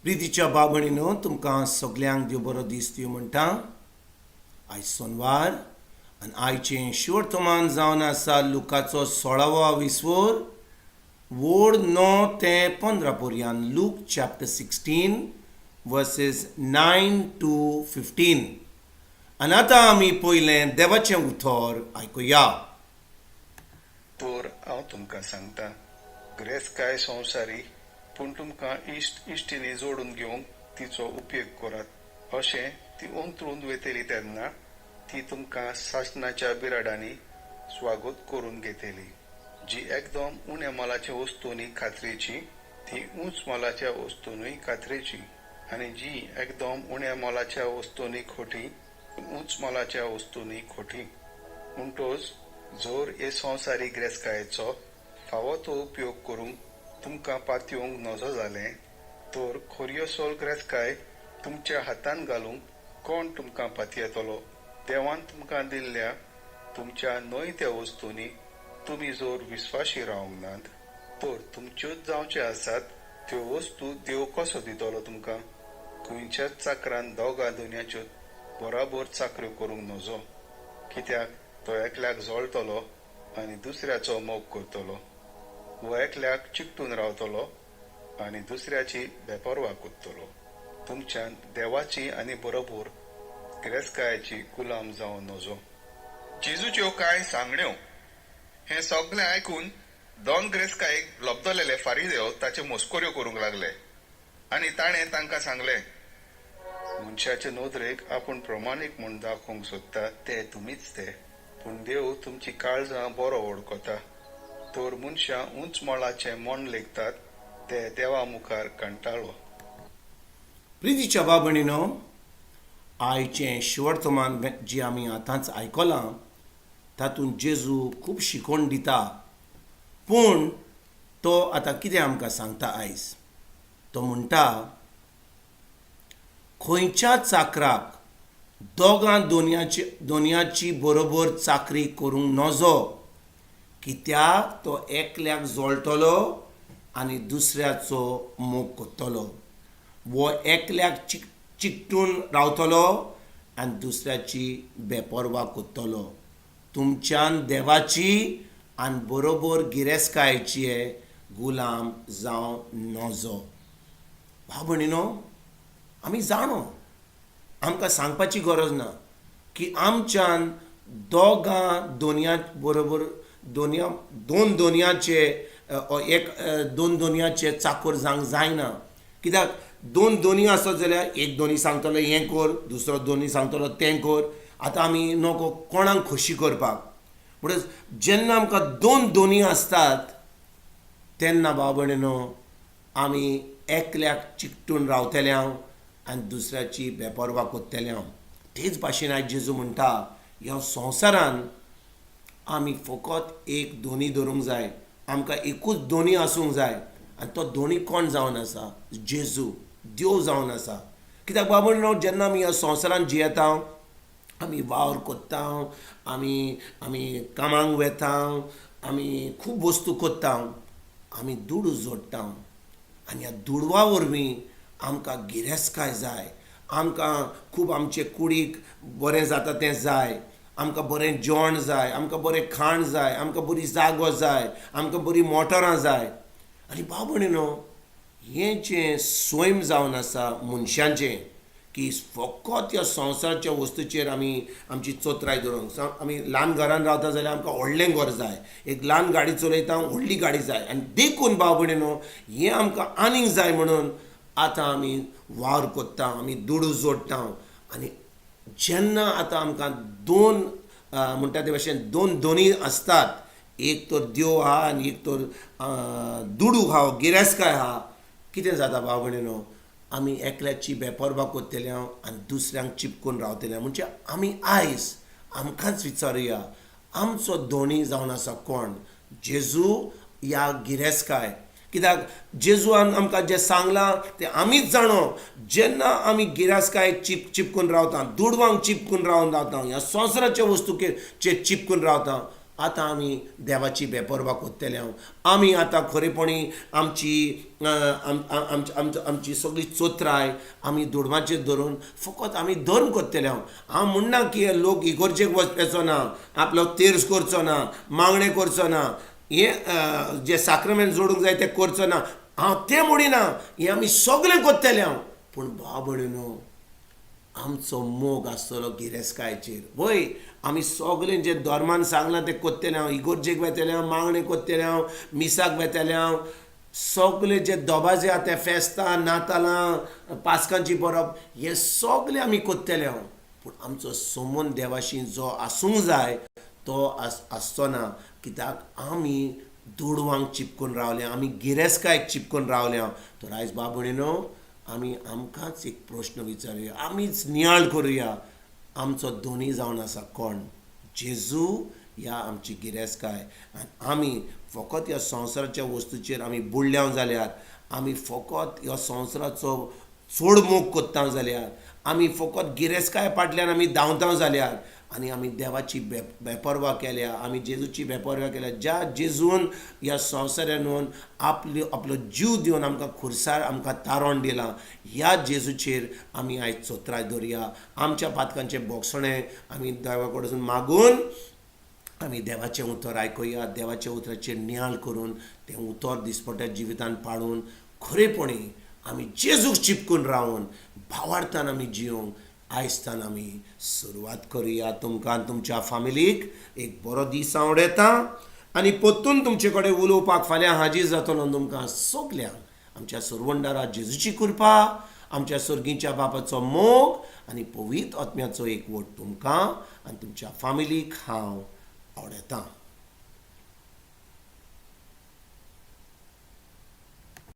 प्रितीच्या बाबणीनो, तुमकां सगल्यांक देव बरो दीस दिवं म्हणटा. आयज सोनवार आनी आयचें शिवर्तमान जावन आसा लुकाचो 16वो विस्वोर, वोड 9 ते 15 पर्यान. Luke chapter 16, verses 9 to 15. आनी आतां आमी पयलें देवाचें उतर आयकुया. तर हांव तुमकां सांगता, गिरेस्तकाय संवसारी, पूण तुमकां इश्ट इश्टिणी जोडून घेवंक तिचो उपयोग करात. अशें ती अंतरून वयतली तेन्ना ती तुमकां सासणाच्या बिराडांनी स्वागत करून घेतली. जी एकदम उण्या मोलाच्या वस्तूंनी खात्रेची, ती उंच मोलाच्या वस्तूंनी खात्रेची, आनी जी एकदम उण्या मोलाच्या वस्तूंनी खोटी, उंच मोलाच्या वस्तूंनी खोटी. म्हणटोच जर हे संवसारी गिरेस्तकायेचो फावो तो उपयोग करूंक तुमकां पातयेवंक नजो जालें, तर खरी असोल गिरेस्तकाय तुमच्या हातान घालूंक कोण तुमकां पातयेतलो? देवान तुमकां दिल्ल्या तुमच्या न्हय त्या वस्तूंनी तुमी जर विस्वाशी रावंक नात, तर तुमच्योच जावच्यो आसात त्यो वस्तू देव कसो दितलो तुमकां? खंयच्याच चाकरान दोगां धनयाच्यो बराबर चाकऱ्यो करूंक नजो, कित्याक तो एकल्याक जळटलो आनी दुसऱ्याचो मोग करतलो, वो एकल्याक चिकटून रावतलो आनी दुसऱ्याची बेपर्वा करतलो. तुमच्यान देवाची आनी बरोबर गिरेस्तकायेची गुलाम जावं नजो. जेजूच्यो कांय सांगण्यो. हें सगळें आयकून दोन गिरेस्तकायेक लब्दलेले फारिदेव ताचे मस्कऱ्यो करूंक लागले आनी ताणें तांकां सांगलें, मनशाचे नदरेक आपूण प्रमाणीक म्हूण दाखोवंक सोदता ते तुमीच ते, पूण देव तुमची काळजां बरो वळखता. तर मनशां उंच मोलाचें मन लेखतात ते देवा मुखार कंटाळो. प्रितीच्या बाबणीनो, आयचें शिवर्तमान जी आमी आतांच आयकलां, तातूंत जेजू खूब शिकवण दिता. पूण तो आतां कितें आमकां सांगता आयज? तो म्हणटा, खंयच्या चाकराक दोगां दोनयाची बरोबर चाकरी करूंक नजो, कित्याक तो एकल्याक जळटलो आनी दुसऱ्याचो मोग करतलो, वो एकल्याक चिकटून रावतलो आनी दुसऱ्याची बेपर्वा करतलो. तुमच्यान देवाची आनी बरोबर गिरेस्तकायेची गुलाम जावं नजो. भाव भयणीनो, आमी जाणो, आमकां सांगपाची गरज ना की आमच्यान दोगां दोनया बरोबर दोनया दोन दोनयाचे एक दोन दोनयाचे चाकोर जावंक जायना, कित्याक दोन दोनी आसत जाल्यार एक दोनी सांगतलो हें कर, दुसरो दोनी सांगतलो तें कर. आतां आमी नको कोणाक खोशी करपाक. म्हणटच जेन्ना आमकां दोन दोनी आसतात, तेन्ना भाव भयणीनो, आमी एकल्याक चिकटून रावतले हांव आनी दुसऱ्याची बेपर्वा करतले हांव. तेच भाशेन आयज जेजू म्हणटा, ह्या संवसारान आमी फकत एक दोनी धरूंक जाय. आमकां एकूच दोनी आसूंक जाय आनी तो दोनी कोण जावन आसा? जेजू, देव जावन आसा. कित्याक बाबा, जेन्ना आमी ह्या संवसारान जियेता, आमी वावर करता, आमी कामांक वेता, आमी खूब वस्तू करता, आमी दुडू जोडटा आनी ह्या दुडवा वरवीं आमकां गिरेस्तकाय जाय. आमकां खूब आमचे कुडीक बरें जाता तें जाय, आमकां बरें जेवण जाय, आमकां बरें खाण जाय, आमकां बरी जागो जाय, आमकां बरी मोटरां जाय. आनी भाव भयणीनो, हें जें स्वयं जावन आसा मनशांचें की फकत ह्या संवसाराच्या वस्तूचेर आमी आमची चत्राय दवरूंक, आमी ल्हान घरान रावता जाल्यार आमकां व्हडलें घर जाय, एक ल्हान गाडी चलयता, व्हडली गाडी जाय. आनी देखून भाव भयणीनो, हें आमकां आनीक जाय म्हणून आतां आमी वावर करता, आमी दुडू जोडटा. आनी जेन्ना आतां आमकां दोन म्हणटा ते भाशेन दोन दोनी आसतात, एक तर देव आहा आनी एक तर दुडू आहा, गिरेस्तकाय आहा, कितें जाता भाव भयणीनो? आमी एकल्याची बेपर्वा करतले हांव आनी दुसऱ्यांक चिपकून रावतले. म्हणजे आमी आयज आमकांच विचारुया, आमचो दोनी जावन आसा कोण, जेजू या गिरेस्तकाय? कित्याक जेजून आमकां जें सांगलां तें आमीच जाणो. जेन्ना आमी गिरेस्तकाय चिपकून रावता, दुडवांक चिपकून रावन रावता, ह्या संवसाराच्या वस्तूचेर चिपकून रावता, आतां आमी देवाची बेपर्वा कोत्तले हांव, आमी आतां खरेपणी आमची आमची सगळी चोत्राय आमी दुडवांचेर धरून फकत आमी धर्म कोत्तले हांव. हांव म्हणना की लोक इगोर्जेक वचपाचो ना, आपलो तेर्स करचो ना, मागणें करचो ना, हें जे साक्रमेंत जोडूंक जाय तें करचो ना, हांव तें म्हणिना, हें आमी सगळें कोत्तले हांव. पूण भाव भयणीनो, आमचो मोग आसतलो गिरेस्तकायेचेर. वय आमी सगळें जें धर्मान सांगलां तें कोत्तले हांव, इगोर्जेक वेतले हांव, मागणें कोत्तले हांव, मिसाक वेतले हांव, सगळे जे दोबाजे आहा ते फेस्तां, नातालां, पास्कांची परब, हें सगळें आमी कोत्तले हांव. पूण आमचो संबंद देवाशी जो आसूंक जाय तो आसचो ना, कित्याक आमी दुडवांक चिपकून रावले, आमी गिरेस्तकायेक चिपकून रावले. तर आयज भाव भयणीनो, आमी आमकांच एक प्रश्न विचारुया, आमीच नियाळ करुया, आमचो दोनी जावन आसा कोण? जेजू ह्या आमची गिरेस्तकाय. आनी आमी फकत ह्या संवसाराच्या वस्तूचेर आमी बुडल्या जाल्यार, आमी फकत ह्या संवसाराचो चड मोग कोत्ता जाल्यार, आमी फकत गिरेस्तकाय फाटल्यान आमी धांवता जाल्यार, आनी आमी देवाची बेपर्वा केल्या, आमी जेजूची बेपर्वा केल्या, ज्या जेजून ह्या संवसारान आपलो आपलो जीव दिवन आमकां खुरसार आमकां तारण दिलां, ह्या जेजूचेर आमी आयज चोत्राय दवरया. आमच्या पातकांचें बोगसणें आमी देवा कडसून मागून आमी देवाचें उतर आयकुया, देवाच्या उतराचेर नियाळ करून तें उतर दिसपट्ट्या जिवितान पाळून खरेपणी आमी जेजूक चिपकून रावन भावार्थान आमी जियोंक आयजतान आमी सुरवात करुया. तुमकां तुमच्या फामिलीक एक बरो दीस आवडयता आनी परतून तुमचे कडेन उलोवपाक फाल्यां हाजीर जातलो. तुमकां सगल्यांक आमच्या सुरवंडारा जेजूची कृपा, आमच्या सर्गीच्या बापाचो मोग आनी पवित्र आत्म्याचो एकवट तुमकां आनी तुमच्या फामिलीक हांव आवडयतां.